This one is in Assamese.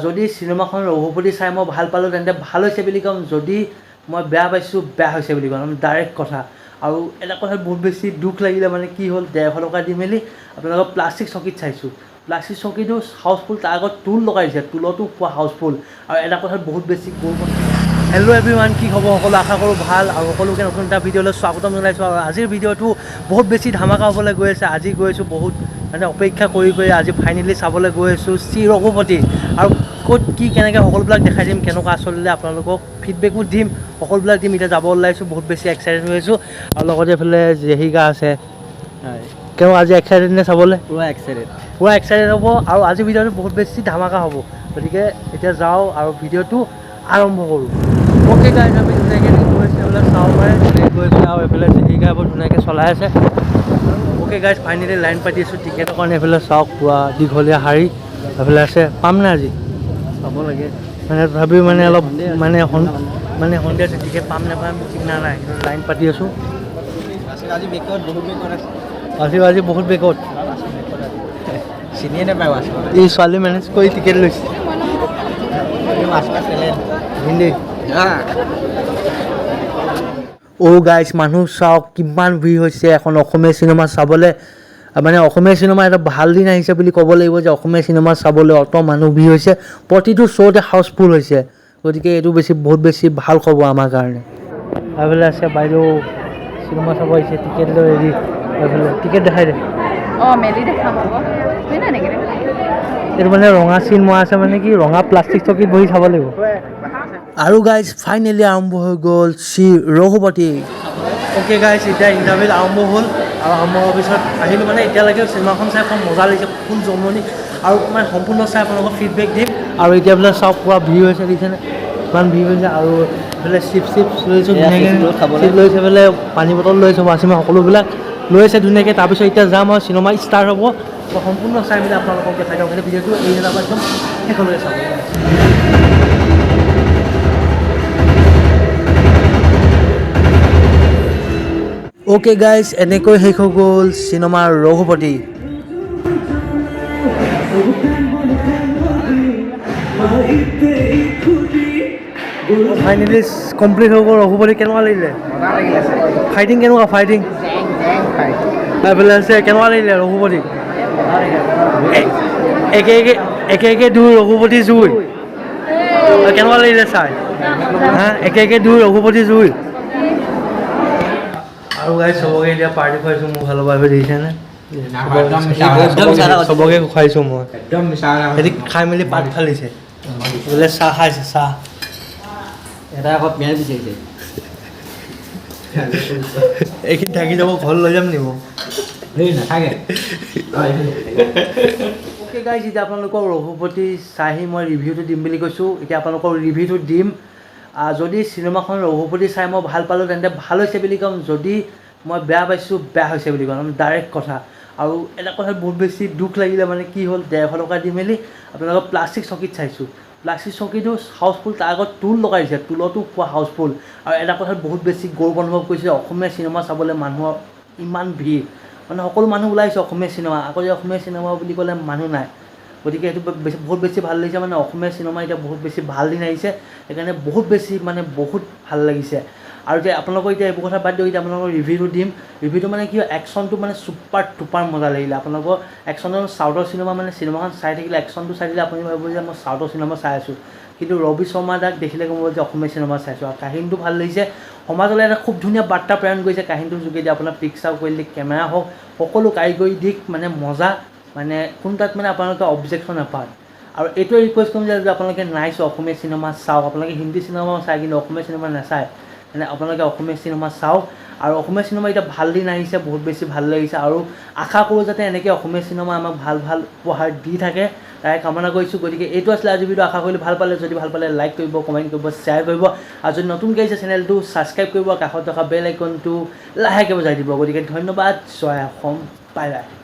যদি চিনেমাখন ৰঘুপতি চাই মই ভাল পালোঁ, তেন্তে ভাল হৈছে বুলি ক'ম। যদি মই বেয়া পাইছোঁ, বেয়া হৈছে বুলি ক'ম, ডাইৰেক্ট কথা। আৰু এটা কথাত বহুত বেছি দুখ লাগিলে, মানে কি হ'ল, 150 টকা দি মেলি আপোনালোকৰ প্লাষ্টিক চকীত চাইছোঁ। প্লাষ্টিক চকীটো হাউচফুল, তাৰ আগত টুল লগাই দিছে, টুলতো পোৱা হাউচফুল। আৰু এটা কথাত বহুত বেছি গৌৰৱ। হেল্ল' এভৰিৱান, কি খবৰ সকলো? আশা কৰোঁ ভাল। আৰু সকলোকে নতুন এটা ভিডিঅ'লৈ স্বাগতম জনাইছোঁ। আৰু আজিৰ ভিডিঅ'টো বহুত বেছি ধামাকা হ'বলৈ গৈ আছে। আজি গৈ আছোঁ, বহুত মানে অপেক্ষা কৰি কৰি আজি ফাইনেলি চাবলৈ গৈ আছোঁ শ্ৰী ৰঘুপতি। আৰু ক'ত কি কেনেকৈ সকলোবিলাক দেখাই দিম, কেনেকুৱা আচলতে আপোনালোকক ফিডবেকো দিম, সকলোবিলাক দিম। এতিয়া যাব ওলাইছোঁ, বহুত বেছি এক্সাইটেড হৈ আছোঁ। আৰু লগতে এইফালে জেহিকা আছে। কেনেকুৱা আজি এক্সাইটেড নে চাবলৈ? পুৰা এক্সাইটেড। পূৰা এক্সাইটেড হ'ব। আৰু আজিৰ ভিডিঅ'টো বহুত বেছি ধামাকা হ'ব। গতিকে এতিয়া যাওঁ আৰু ভিডিঅ'টো আৰম্ভ কৰোঁ। অ'কে গাইজ, আমি ধুনীয়াকৈ গৈ আছোঁ, এইফালে চাব পাৰে ধুনীয়াকৈ গৈ আছোঁ। আৰু এইফালে জেহিকা বৰ ধুনীয়াকৈ চলাই আছে। অ'কে গাইজ, ফাইনেলি লাইন পাতি আছোঁ টিকেটৰ কাৰণে। এইফালে চাওক, পূৰা দীঘলীয়া শাৰী এইফালে আছে। পাম নে আজি? পাব লাগে। মানে তথাপিও মানে অলপ মানে মানে সন্ধিয়া আছে, টিকেট পাম নাপাম ঠিক নাই, কিন্তু লাইন পাতি আছোঁ। আজি বেকত, বহুত বেকত আছে। আজি আজি বহুত বেকত। চিনিয়ে নাপায় মাছ। এই ছোৱালী মেনেজ কৰি টিকেট লৈছে। মাছ মাছ চেলেন। হিন্দী। অ' গাইজ, মানুহ চাওক কিমান ভিৰ হৈছে এখন অসমীয়া চিনেমা চাবলৈ। মানে অসমীয়া চিনেমা এটা ভাল দিন আহিছে বুলি ক'ব লাগিব যে অসমীয়া চিনেমা চাবলৈ অত মানুহ ভিৰ হৈছে, প্ৰতিটো শ্ব'তে হাউচফুল হৈছে। গতিকে এইটো বেছি বহুত বেছি ভাল খবৰ আমাৰ কাৰণে। এইফালে আছে বাইদেউ, চিনেমা চাব আহিছে, টিকেট লৈ ৰেডি। এইফালে টিকেট দেখাই দে। অঁ, মেলি দেখাম আকৌ হয় নাই নেকি? এইটো মানে ৰঙা চিন মৰা আছে, মানে কি ৰঙা প্লাষ্টিক চকীত বহি চাব লাগিব। আৰু গাইজ, ফাইনেলি আৰম্ভ হৈ গ'ল শ্ৰী ৰঘুপতি। অ'কে গাইজ, এতিয়া ইণ্টাৰভেল আৰম্ভ হ'ল। আৰু আৰম্ভ হোৱাৰ পিছত আহিলোঁ, মানে এতিয়ালৈকে চিনেমাখন চাই খুব মজা লাগিছে, ফুল জমনি। আৰু মানে সম্পূৰ্ণ চাই আপোনালোকক ফিডবেক দিম। আৰু এতিয়া বোলে চাওক, পূৰা ভিৰ হৈছে, দেখিছেনে ইমান ভিৰ হৈছে। আৰু এইফালে চিপছ চিপছ লৈছোঁ ধুনীয়াকৈ। চিপছ লৈ খাবলৈ। চিপছ লৈছে, এইফালে পানী বটল লৈছে, ৱাচিমা সকলোবিলাক লৈছে ধুনীয়াকৈ। তাৰপিছত এতিয়া যাম আৰু চিনেমা ষ্টাৰ্ট হ'ব। তো সম্পূৰ্ণ চাই মেলি আপোনালোকক দেখাই দিওঁ। কিন্তু ভিডিঅ'টো এই একদম শেষলৈ চাব। অ'কে গাইজ, এনেকৈ শেষ হৈ গ'ল চিনেমাৰ ৰঘুপতি। ফাইনেলি কমপ্লিট হৈ গ'ল ৰঘুপতি। কেনেকুৱা লাগিলে? ফাইটিং কেনেকুৱা? ফাইটিং এইফালে আছে। কেনেকুৱা লাগিলে ৰঘুপতি? একে একে একে একে দুই ৰঘুপতি জুই। কেনেকুৱা লাগিলে চাই? হা, একে একে দুই ৰঘুপতি জুই। আৰু গাইজ, চবকে এতিয়া পাৰ্টি খুৱাইছোঁ মোৰ ফালৰ পৰা, দেখিছেনে? চবকে খুৱাইছোঁ মই। একদম মিছা। সিহঁতি খাই মেলি পাত ফালিছে বোলে, চাহ খাইছে চাহ। এটা আকৌ পিঁয়াজ বিচাৰিছে। এইখিনি থাকি যাব, ঘৰত লৈ যাম নিব। নাথাকে। অ'কে গাইজ, এতিয়া আপোনালোকক ৰঘুপতি চাহি মই ৰিভিউটো দিম বুলি কৈছোঁ। এতিয়া আপোনালোকক ৰিভিউটো দিম। যদি চিনেমাখন ৰঘুপতি চাই মই ভাল পালোঁ, তেন্তে ভাল হৈছে বুলি ক'ম। যদি মই বেয়া পাইছোঁ, বেয়া হৈছে বুলি ক'ম, ডাইৰেক্ট কথা। আৰু এটা কথাত বহুত বেছি দুখ লাগিলে, মানে কি হ'ল, 150 টকা দি মেলি আপোনালোকৰ প্লাষ্টিক চকীত চাইছোঁ। প্লাষ্টিক চকীটো হাউচফুল, তাৰ আগত টুল লগাই দিছে, টুলতো পোৱা হাউচফুল। আৰু এটা কথাত বহুত বেছি গৌৰৱ অনুভৱ কৰিছে, অসমীয়া চিনেমা চাবলৈ মানুহৰ ইমান ভিৰ, মানে সকলো মানুহ ওলাইছে অসমীয়া চিনেমা। আগতে অসমীয়া চিনেমা বুলি ক'লে মানুহ নাই। গতিকে সেইটো বেছি বহুত বেছি ভাল লাগিছে। মানে অসমীয়া চিনেমা এতিয়া বহুত বেছি ভাল দিন আহিছে, সেইকাৰণে বহুত বেছি মানে বহুত ভাল লাগিছে। আৰু এতিয়া আপোনালোকৰ এতিয়া এইবোৰ কথা বাদ দিয়ক, এতিয়া আপোনালোকৰ ৰিভিউটো দিম। ৰিভিউটো মানে কি হয়, একশ্যনটো মানে ছুপাৰ টুপাৰ মজা লাগিলে। আপোনালোকৰ একশ্যনৰ চাউথৰ চিনেমা, মানে চিনেমাখন চাই থাকিলে, একশ্যনটো চাই থাকিলে আপুনি ভাবিব যে মই চাউথৰ চিনেমা চাই আছোঁ। কিন্তু ৰবি শৰ্মা দাক দেখিলে গম পাব যে অসমীয়া চিনেমা চাইছোঁ। আৰু কাহিনীটো ভাল লাগিছে, সমাজলৈ এটা খুব ধুনীয়া বাৰ্তা প্ৰেৰণ কৰিছে কাহিনীটোৰ যোগেদি। আপোনাৰ পিকচাৰ কোৱালিটি, কেমেৰা হওক, সকলো কাৰিকৰী দিশ মানে মজা, মানে কোনো তাত মানে আপোনালোকে অবজেকশ্যন নাপায়। আৰু এইটোৱে ৰিকুৱেষ্ট কৰিম যে যদি আপোনালোকে নাই চোৱা, অসমীয়া চিনেমা চাওক। আপোনালোকে হিন্দী চিনেমাও চায় কিন্তু অসমীয়া চিনেমা নাচায়, মানে আপোনালোকে অসমীয়া চিনেমা চাওক। আৰু অসমীয়া চিনেমা এতিয়া ভাল দিন আহিছে, বহুত বেছি ভাল লাগিছে। আৰু আশা কৰোঁ যাতে এনেকৈ অসমীয়া চিনেমা আমাক ভাল ভাল উপহাৰ দি থাকে, তাৰে কামনা কৰিছোঁ। গতিকে এইটো আছিলে আজিৰ ভিডিঅ'। আশা কৰিলোঁ ভাল পালে। যদি ভাল পালে লাইক কৰিব, কমেণ্ট কৰিব, শ্বেয়াৰ কৰিব। আৰু যদি নতুনকৈ আহিছে চেনেলটো ছাবস্ক্ৰাইব কৰিব, কাষত থকা বেল আইকনটো লাহেকৈ বজাই দিব। গতিকে ধন্যবাদ। জয় অসম। Bye bye.